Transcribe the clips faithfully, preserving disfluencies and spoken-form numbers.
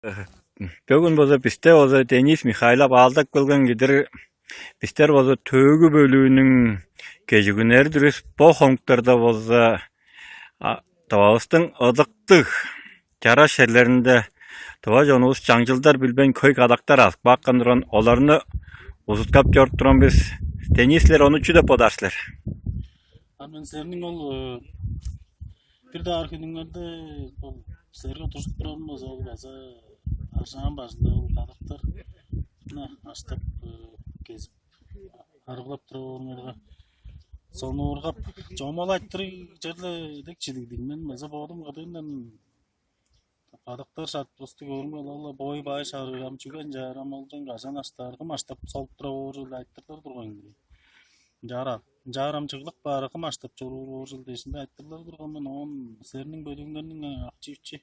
Бөгүн болза бисте болза Денис Михайлов аалдап келген кидир. Бистер болза төөгү бөлүүнүң кежигүннери-дир бис. Бо хонуктарда болза Тывавыстың ыдыктыг чараш черлеринде тыва чонувус чаңчылдар билбейн хөй кадактар азып каапкан турган, оларны узуткап чоруп турган бис. Денис, силер ону чүү деп бодаар силер? А мен силерниң ол бир даар хүнүңерде ол силерге дужуп турарым болза, ол база аржаан бажында ол кадактар аштап, кезип, арыглап туруп орунга сонуургап, чомал айтырыг черле дег чидиг дег. Мен база бодум кыдыындан кадактар шартпыстыг өөрүм ала бой бай шарыырам чүген чаарам олдон кажан аштаардым аштап солуп тура ооржул айтырлар турган кири. Ынчаарам ынчаарам чыглык баары кым аштап чоруур ооржул дээшинде айтырлар турган мен. Оон силерниң бөлүгүңерниң акчи ичи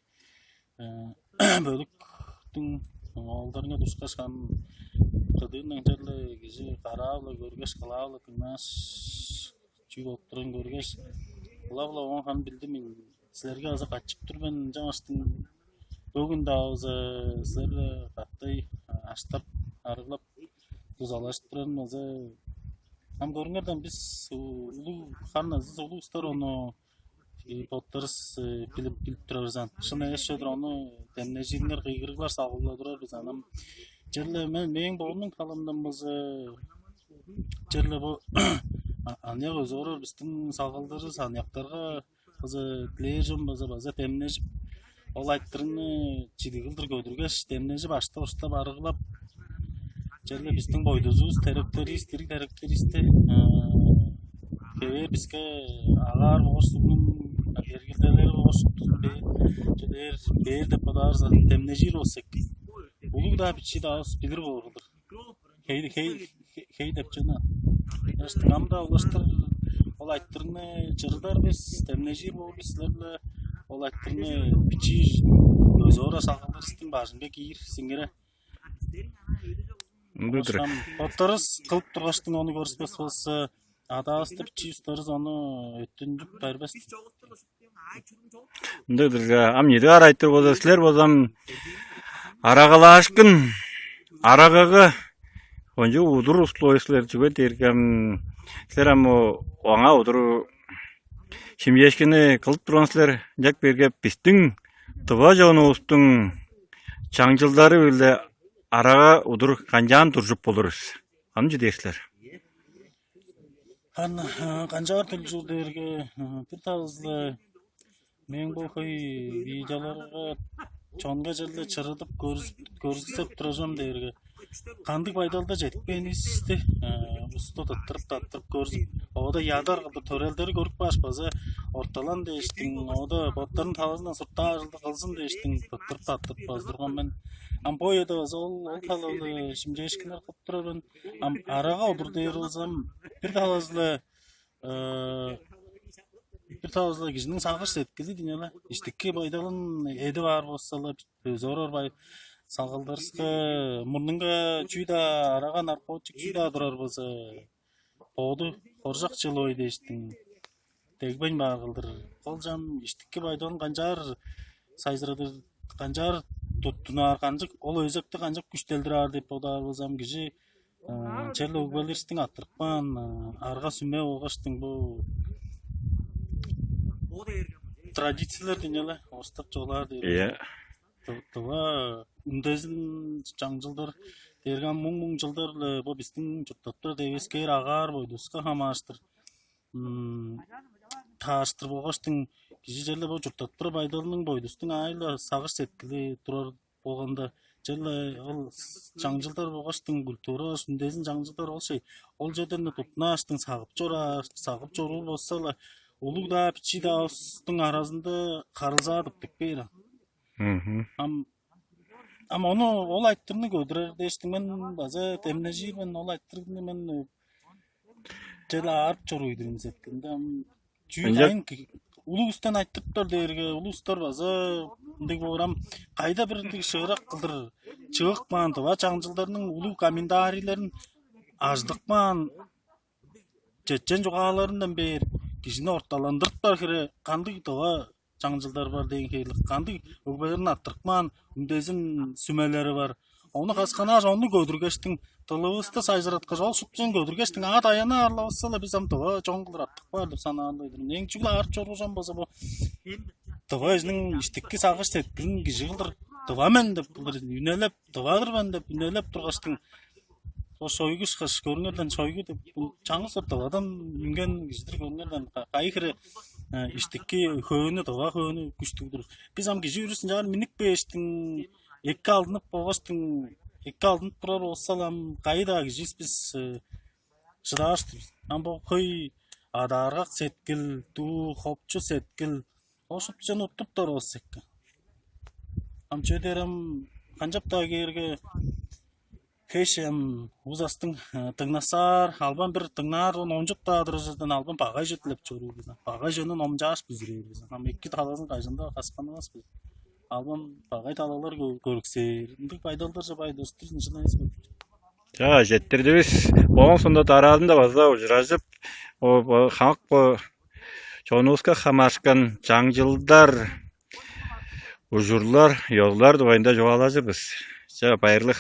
бөлүктүң оолдарынга тушкаш кам кыдыындан черле кижи караа-ла көргеш кылаа-ла дыңнааш чүү болуп турган көргеш ылап-ла оон ханы билдим мен. Силерге база катчып тур мен ынчангаштың бөгүн-даа база силерге каттай аштап арыглап дузалажып турарым база. Ам көрүңерден бис улуг харын азы улуг устар ону боттарыс билип билип турарызан шын эвес чедир ону демнежириңер кыйгырыглар сагылла турар бис анам. Черле мен мээң боомнуң таламдан база черле бу аныяк өзү орар бистиң сагылдыры саныяктарга база дилээр чон база база демнежип ол айтырыны чидиг кылдыр көдүргеш демнежип аштап уштап арыглап черле бистиң бойдузувус теректеривис дириг теректеривисти кевээр биске агаар болгаш сугнуң эргилделери болгаш шуптузун бээр чүдээр бээр деп бодаарза демнежир болза эки. Улуг-даа бичии-даа билир боор кылдыр. Хей хей хей деп чана. Ам-даа улаштыр ол айтырыны чырыдар бис демнежир боор бис силер-биле ол айтырыны бичии өзү ора салгалдырыстың бажынга киир сиңире. Ындыдыр. Ам боттарыс кылып тургаштың ону көрүспес болса адаастыр чиис дырыс ону өттүнчүп бербес. Ындыдыр. Ам ниди карайтыр болза силер болзам арагалаашкын арагага ончу удур условиялар чүге дээрге ам силер ам оңа удур шимчээшкини кылып турган силер ынчак берге бистиң дыва чонувустуң чаңчылдары биле арага удур канчаан туржуп болурус? Аны чүдээр силер? Хан канчаар тилчүр дээрге бир тавызда мээң бо хөй видеоларга чонга черле чырыдып көргүзүп туражам дээрге кандыг байдалда жетпээнивисти усту тыттырып таттырып көрзүп оода ядар кылдыр төрелдери көрүп кааш база орталан дээштиң оода боттарын талазындан суртаа ажылды кылзын дээштиң тыттырып таттырып база турган мен. Ам бо үеде база ол ол талалы шимчээшкиннер кылып турар мен. Ам арага удур дээр болзам бир талазы-ла бир тавызыла кижиниң сагыш сеткили дийин ала иштики байдалын эдип аар болзала өзөрөр бай салгалдарыска мурнунга чүү-даа арага наркотик чүү-даа турар болза боду хоржок чылыбай дээштиң дегбейн баар кылдыр. Ол чам иштики байдалын канчаар сайзырадыр, канчаар туттунаар, канчык ол өзекти канчап күштелдир аар деп бодаар болзам кижи черле өгбелеристиң аттырып каан арга сүме болгаштың бу традициялар дийин эле орустап чугаалаар дээр. Ийе. Тыва үндезин чаңчылдар дээрге муң муң жылдар эле бо биздин чурттап турар дебескээр агаар бойдуска хамааштыр тааштыр болгаштың кижи черле бо чурттап турар байдалының бойдустуң аайы-ла сагыш сеткили турар болганда черле ол чаңчылдар болгаштың культура үндезин чаңчылдар ол шей ол черден тутнааштың сагып чораар сагып чоруур болса-ла улуг-даа бичии-даа улустуң аразында харылзаа тыптып бээр. Мгм. Ам ам ону ол айтырны көдүрер дээштиң мен база демнежир мен ол айтырны мен чел аарып чорууйдур мен сеткенде ам чүү Ынча- дайын улуустан айтырыптар дээрге улуустар база ындыг боорам кайда бир ындыг шыырак кылдыр чыгык маан дыва чаңчылдарның улуу комментарийлерин ажыдык маан чечен чугааларындан бээр кижини орталандырыптар хире кандыг дыва чаңчылдар бар дээн хевирлиг. Кандыг өгбелерин арттырыпкан, үндезин сүмелери бар. Ону касканааш, ону көдүргештиң, дылывысты сайзыраткаш, ол шуптузун көдүргештиң, аңаа даянаар-ла болза-ла, бис ам тыва чон кылдыр арттырып каар деп санаан-дыр мен. Эң чүгле аарып чоруур чон болза, бо тыва кижиниң иштики сагыш-сеткилин кижи кылдыр, тыва мен деп кылдыр үнелеп, тыва-дыр мен деп үнелеп тургаштың, бо шойгу ышкаш, көрүңерден, шойгу деп, бо чаңгыс бир тывадан үнген кижи-дир, көрүңерден, кайы хире иштики хөөнү, тыва хөөнү күштүг-дүр. Бис ам кижи бүрүзүн чаар миннип кээштиң, эки алдынып болгаштың, эки алдынып турар болза-ла, ам кайы-даа киживис бис шыдааштывыс. Ам бо хөй адааргак сеткил, дуу хопчу сеткил, ол шупту чүвени уттуптар болза эки. Ам чүве дээр, ам канчап-даа кээрге, хеш ам узастың дыңнасаар, албан бир дыңнаар, ону номчуп-даа турар черден албан багай чүве дилеп чоруур бис. Багай чүвени номчааш бүзүрээр бис. Ам эки талазын кажан-даа касканывас бис. Албан багай талалар көрүксээр. Ындыг байдалдарже байдыштыр ынчан эвес бе? Чаа, четтирдивис. Ооң соонда дараазында база ужуражып, хамык бо чонувуска хамаарышкан чаңчылдар, ужурлар, ёзулар дугайында чугаалажыр бис. Чаа, байырлыг.